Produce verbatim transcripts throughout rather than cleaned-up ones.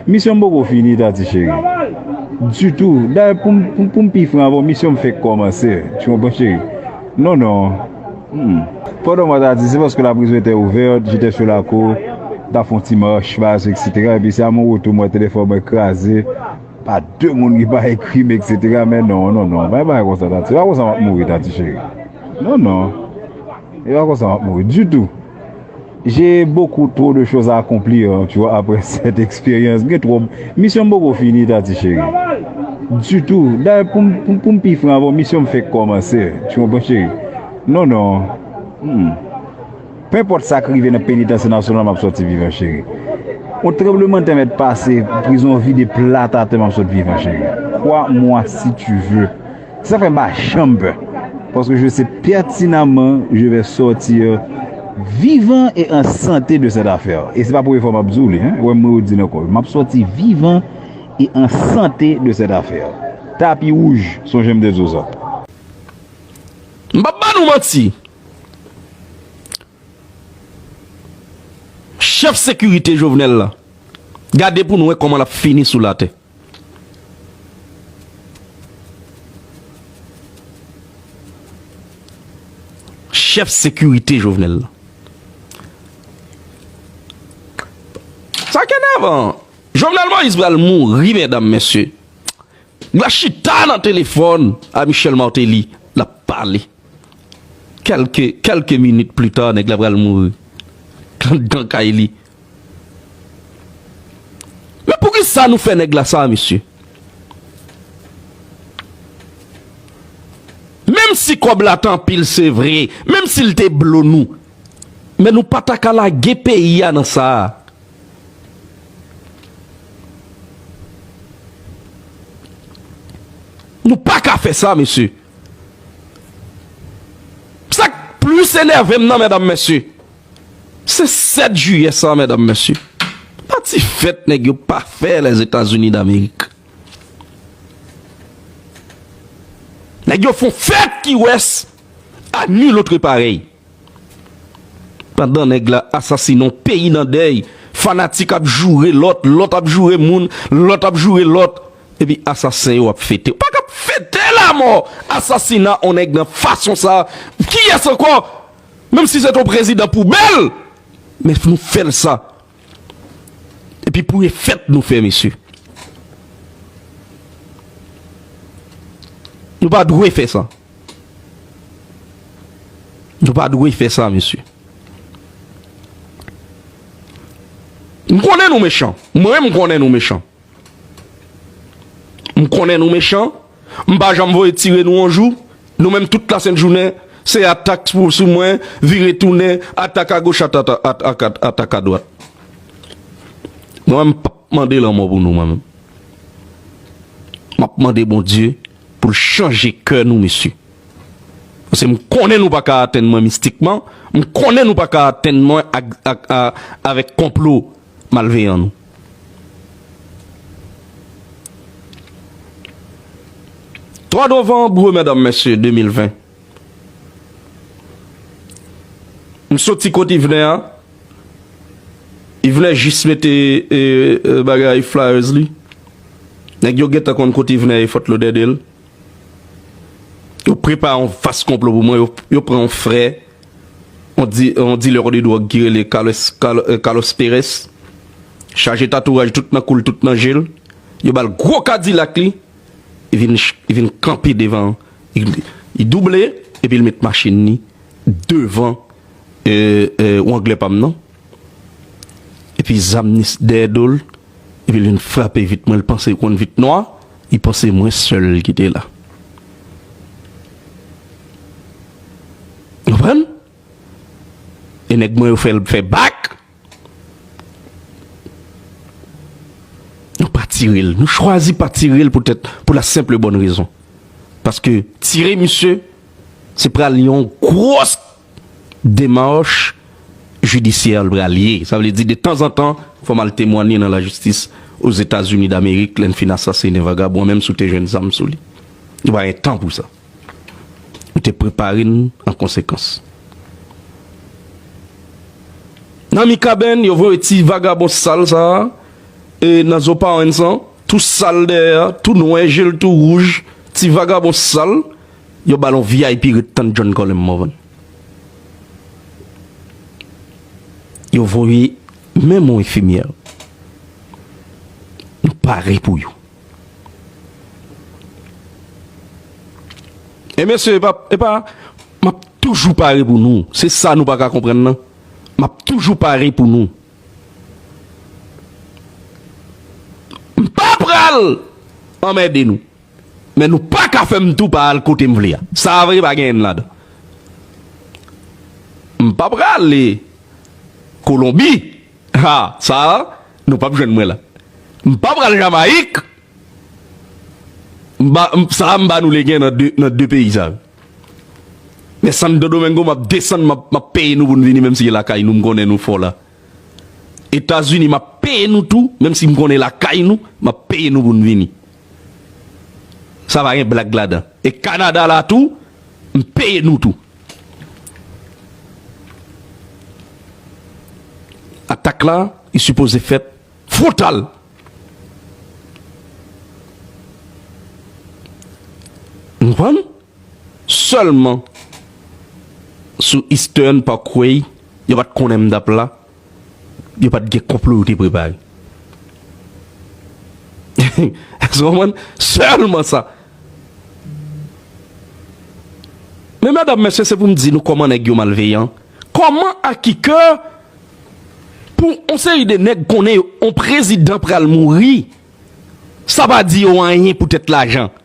Misyon m poko fini, Tati cheri. Ditou. Dayè, pou m, pou, pou m pi fran avè w, misyon m fèk kòmanse. Tu konprann, cheri? Non, non. Hmm. Pandan mwen ta di, se paske la prison était ouverte, j'étais sur la cour, ta fè yon ti mach, bagay, et cetera. Epi se a mon retour, mwen telefòn mwen kraze pa de moun ki pa ekri m, et cetera. Men non, non, non. Pa yon bagay konsa, Tati. Se pa konsa m ap mouri, Tati cheri. Non, non. E pa konsa m ap mouri ditou. J'ai beaucoup trop de choses à accomplir, tu vois, après cette expérience. Gen twòp. Misyon m poko fini, Tati cheri. Ditou. Dayè, pou m, pou, pou m pi fran avè w, misyon m fèk kòmanse. Tu konprann, cheri? Non, non. Hmm. Penpòt sa k rive nan penitansye nasyonal, m ap sòti vivan, cheri. Yon tranblemanntè mèt pase, prizon vide plat atè, m ap sòti vivan, cheri. Crois-moi si tu veux. Sa fè m pa janm pè. Paske je sais pertinemment je vais sortir vivant et en santé de cette affaire. E se pa premye fwa m ap di w li, hein. Ou wè m redi l ankò. M ap sòti vivant et en santé de cette affaire. Tapi wouj, sonje m te di w sa. M p ap ban nou manti. Chèf sekirite Jovenel la, gade pou nou wè kòman l ap fini sou latè. Chèf sekirite Jovenel la. Sa k enèvan. Jovenel Moïse pral mouri, medam, mesye. Nèg la chita nan telefòn a Michel Martelly, l ap pale. Kèlke, kèlke minit pli ta, nèg la pral mouri anndan kay li. Men poukisa nou fè nèg la sa, mesye? Menm si kòb la te anpil, se vre, menm si l te blo nou, men nou pa ta ka lage peyi a nan sa a. Nou pa ka fè sa, mesye. Sa k plis enève m nan, medam, mesye, se sèt jiyè sa, medam, mesye. Pa ti fèt nèg yo pa fè Lèzetazini Damerik. Nèg yo fè yon fèt ki wès a nul autre pareil. Pandan nèg la asasinen yon peyi nan dèy, fanatik ap joure lòt, lòt ap joure moun, lòt ap joure lòt, epi asasen yo ap fete. Ou pa ka ap fete lamò, asasina yon nèg nan fason sa. Kiyès ankò? Menm si se te yon prezidan poubèl, men nou fè l sa. Epi pou e fèt nou fè, mesye. Nou pa dwe fè sa. Nou pa dwe fè sa, mesye. M konnen nou mechan. Mwen menm, m konnen nou mechan. M konnen nou mechan. M pa janm voye tire nou yon jou. Nou menm, tout lasent jounen, se atak sou, sou mwen, vire tounen, atak agoch, atak, atak, atak adwat. Mwen menm, m p ap mande lanmò pou nou, mwen menm. M ap mande Bondye pou l chanje kè nou, mesye. Paske m konnen nou pa ka atenn mwen mistikman, m konnen nou pa ka atenn mwen ak, ak, a, avèk konplo malveyan nou. Twa novanm, medam, mesye, de mil ven. M soti kot Yvenè a. Yvenè jis mete, e, e, bagay flyers li. Nèg yo gentan konn kot Yvenè ye, Fort Lauderdale. Yo prepare yon vas konplo pou mwen. Yo, yo pran yon frè, yon di-, yon dilè de dwòg ki rele Carlos, Carlo-, e, Carlos Perez. Chaje tatouaj tout nan kou l, tout nan je l. Yo ba l gwo kadilak li. Li vin, li vin kanpe devan. Li, li double, epi l met machin li devan, e, e, wanglè pa m nan. Epi zam ni dèyè do l. Epi l vin frape vit mwen. L panse l konn vit nwa. Li panse mwen sèl ki te la. Konprann? E nèg mwen yo fè l fè bak. Nou pa tire l. Nou chwazi pa tire l poutèt, pou la senp bòn rezon. Paske tire misye, se pral yon gwòs demach jidisyè l pral ye. Sa vle di, de tanzantan, fò m al temwanye nan lajistis Ozetazini Damerik, lè n fin asasinen vagabon an, menm si w te jwenn zam sou li. Nou pa gen tan pou sa. Nou te prepare n an konsekans. Nan Mikaben, yo voye ti vagabon sal sa a, e, nan zo Pawens lan, tou sal dèyè a, tou nwè, je l tou wouj, ti vagabon sal, yo ba l yon V I P ret tann John Colem Morvan. Yo voye menm yon enfimyè. Nou pare pou yo. E mesye, e pa, e pa, m ap toujou pare pou nou. Se sa nou pa ka konprann nan. M ap toujou pare pou nou. M pa pral anmède nou. Men nou pa ka fè m tou pa al kote m vle a. Sa a vre pa gen ladan. M pa prale Kolonbi. Ha, sa a, nou p ap jwenn mwen la. M pa pral Jamayik. M ba, m, sa a m ba nou legen nan de, nan de peyi sa yo. Men Santo Domingo, m ap desann, m ap, m ap peye nou pou n vini, menm si se lakay nou, m konnen nou fò la. Etazini, m ap peye nou tou, menm si m konnen lakay nou, m ap peye nou pou n vini. Sa pa gen blag ladan. E Kanada la tou, m peye nou tou. Atak la, li sipoze fèt fwontal. Ou konprann? Sèlman sou Eastern Parkway, yo pa t konnen m t ap la, yo pa t gen konplo yo te prepare. Èske w konprann? Sèlman sa. Men medam, mesye, se pou m di nou kòman nèg yo malveyan. Kòman, a ki kè, pou yon seri de nèg konnen yo, yon prezidan pral mouri, sa pa di yo anyen poutèt lajan.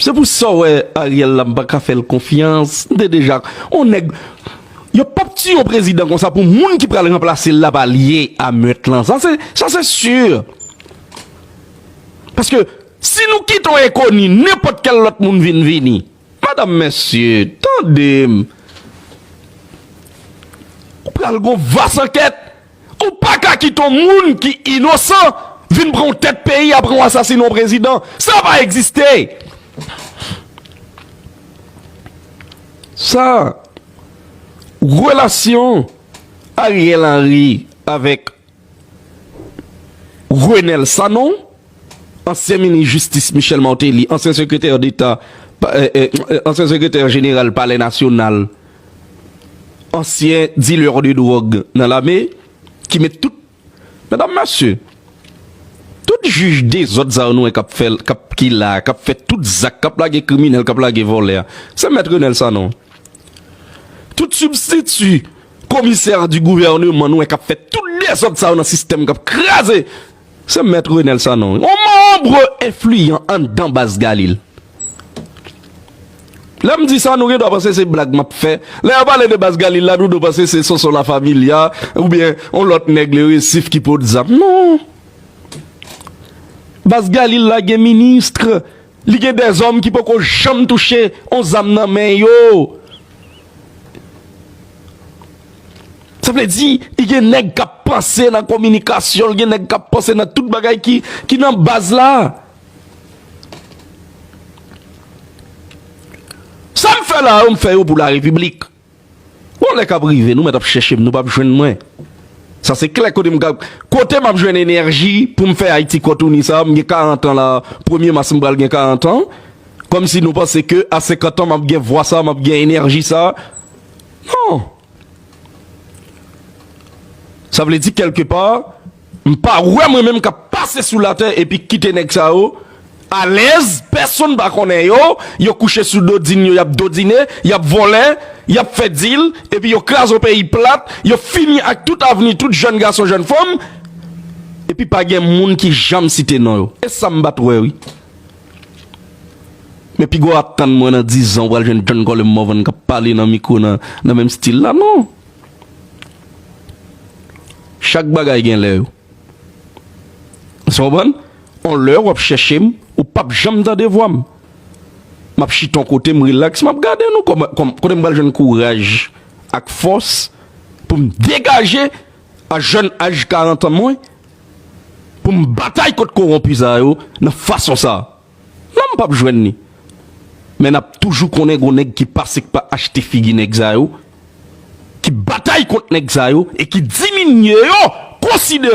Se pou sa w wè Ariel la, m pa ka fè l konfyans. M te deja, yon nèg, yo p ap tiye yon prezidan konsa pou moun ki pral ranplase l la pa lye a mèt lan. Sa se, sa se si. Paske si nou kite yon enkoni, nenpòt kèl lòt moun vin vini. Medam, mesye, tande m. Ou pral gon vas ankèt. Ou pa ka kite yon moun ki inosan vin pran yon tèt peyi apre w asasine yon prezidan. Sa pa egziste. Sa, relasyon Ariel Henry avèk Renel Sanon, ansyen minis jistis Michel Martelly, ansyen sekretè deta, pa- eh, eh, ansyen sekretè jeneral Palè Nasyonal, ansyen dilè de dwòg nan lame, ki met tout, medam, mesye, tout jij dezòd sa yo nou wè k ap fè, k ap ki la, k ap fè tout zak, k ap lage kriminèl, k ap lage vòlè a, se mèt Renel Sanon. Tout sibstiti komisè di gouvèneman nou wè k ap fè tout dezòd sa yo nan sistèm k ap kraze, se mèt Renel Sanon. Yon manm enfliyan anndan baz Galil. Lè m di sa, nou gen dwa panse se blag m ap fè. Lè yo pale de baz Galil la, nou dwe panse se Sonson Lafamilya oubyen yon lòt nèg Leresif ki pot zam. Non. Baz Galil la gen minis, li gen dèzòm ki poko janm touche yon zam nan men yo. Sa vle di, li gen nèg k ap panse nan kominikasyon, li gen nèg k ap panse nan tout bagay ki, ki nan baz la. Sa m fè la yo, m fè yo pou larepiblik. Yon lè k ap rive, nou mèt ap chèche m, nou p ap jwenn mwen. Sa se klè, kote m ka, kote m ap jwenn enèji pou m fè Ayiti kòtouni sa, m gen karant an la, premye mas m pral gen karant an. Kòmsi nou panse ke a senkant an m ap gen vwa sa, m ap gen enèji sa. Non. Sa vle di kèlkepa, m pa wè mwen menm k ap pase sou latè epi kite nèg sa yo alèz, pèsonn pa konnen yo, yo kouche sou dodin yo, y ap dodine, y ap vòlè, y ap fè dil, epi yo kraze yon peyi plat, yo fini ak tout avni tout jèn gason, jèn fanm, epi pa gen moun ki janm site non yo. E sa m pa t wè, wi. Men piga w atann mwen nan diz an, ou pral jwenn John Colem Morvan k ap pale nan mikwo nan, nan menm stil la, non. Chak bagay gen lè yo. Sa w konprann? On lè w ap chèche m, ou p ap janm tande vwa m. M ap chita yon kote, m rilaks, m ap gade nou kòman, kòm, kote m pral jwenn kouraj ak fòs pou m degaje a jèn aj karant an mwen, pou m batay kont kowonpi sa yo nan fason sa. Non, m p ap jwenn li. Men n ap toujou konnen gon nèg ki pase k pa achte figi nèg sa yo, ki batay kont nèg sa yo e ki diminye yo konsidere